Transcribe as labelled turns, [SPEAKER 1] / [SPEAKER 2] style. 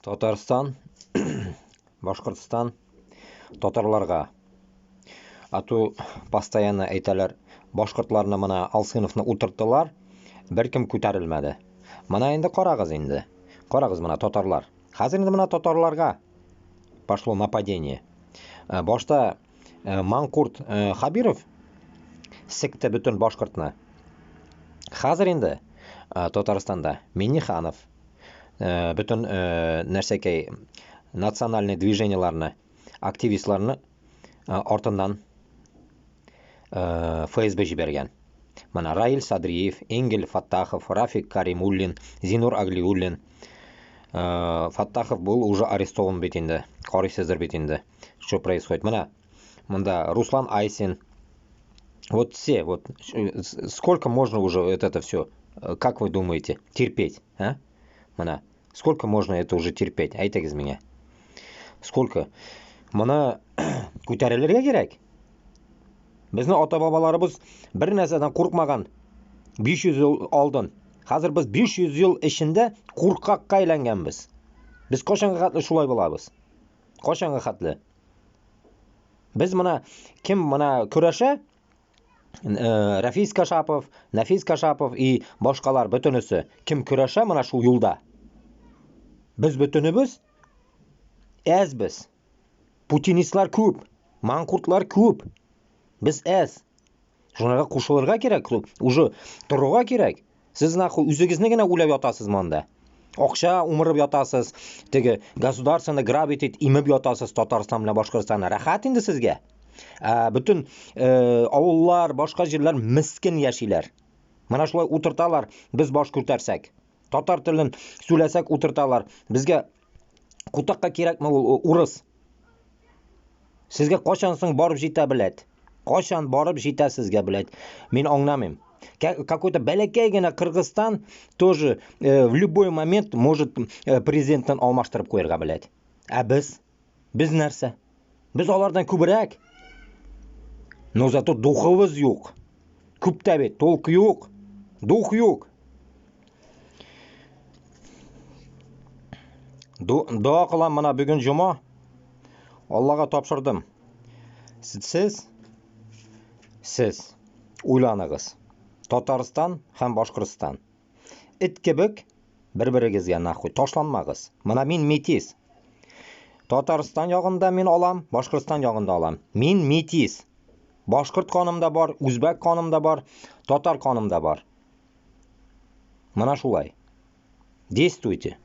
[SPEAKER 1] Татарстан, Башкортстан татарларга. А то постоянно әйтәләр, башкортларны менә Алсыновны утырттылар, беркем күтәрелмәде. Менә инде карагыз инде. Карагыз менә татарлар. Хәзер инде менә татарларга пошло нападение. Э, башта э, Манкурт э, Хабиров секте бөтен башкортны. Хәзер инде Татарстанда Минниханов бөтен нәрсәкәй национальный движениеларны, активистларны артыннан ФСБ җибәргән. Менә Раил Садриев, Энгель Фаттахов, Рафик Каримуллин, Зинур Аглиуллин. Фаттахов был уже арестован бит инде. Карыйсыздыр бит инде. Что происходит? Менә монда Руслан Айсин. Вот все, вот сколько можно уже вот это все, как вы думаете, терпеть, а? Менә сколько можно это уже терпеть? Әйтегез миңа. Сколько? Моны күтәрелергә кирәк. Безнең ата-бабаларыбыз бер нәрсәдән куркмаган 500 ел алдын. Хәзер без 500 ел эчендә куркакка әйләнгәнбез. Без кайчанга хәтле шулай булабыз? Кайчанга хәтле? Без менә кем менә көрәшә? Э, Рафис Кашапов, Нафис Кашапов и башкалар бөтенесе кем көрәшә менә шул юлда? Без бөтенебез әзбез. Путинистлар күп, манкуртлар күп. Без әз. Шуңарга кушылырга кирәк, уже торырга кирәк. Сез нахуй үзегезне генә уйлап ятасыз монда. Акча умырып ятасыз, теге государствоны грабить итеп имеп ятасыз Татарстан белән Башкортстанны. Рәхәт инде сезгә. Ә, бөтен э, авыллар, башка җирләр мескен яшиләр. Менә шулай утырталар, без баш күтәрсәк. Татар телен сөйләсәк утырталар. Безгә кутакка кирәкме ул урыс? Сезгә кайчан соң барып җитә, блядь? Кайчан барып җитә сезгә, блядь? Мин аңламыйм. Какой-то бәләкәй генә Кыргызстан тоже в любой момент может президенттан алмаштырып куярга, блядь. Ә без? Без нәрсә? Без алардан күбрәк. Но зато духыбыз юк. Күп тә бит, толк юк. Дух юк. Дога кылам менә бүген җома. Аллага тапшырдым. Сез сез уйланыгыз. Татарстан һәм Башкортстан. Эт кебек бер-берегезгә нахуй ташланмагыз. Менә мин метис. Татарстан ягында мин алам, Башкортстан ягында алам. Мин метис. Башкорт каным да бар, үзбәк каным да бар, татар каным да бар. Менә шулай. Действуйте.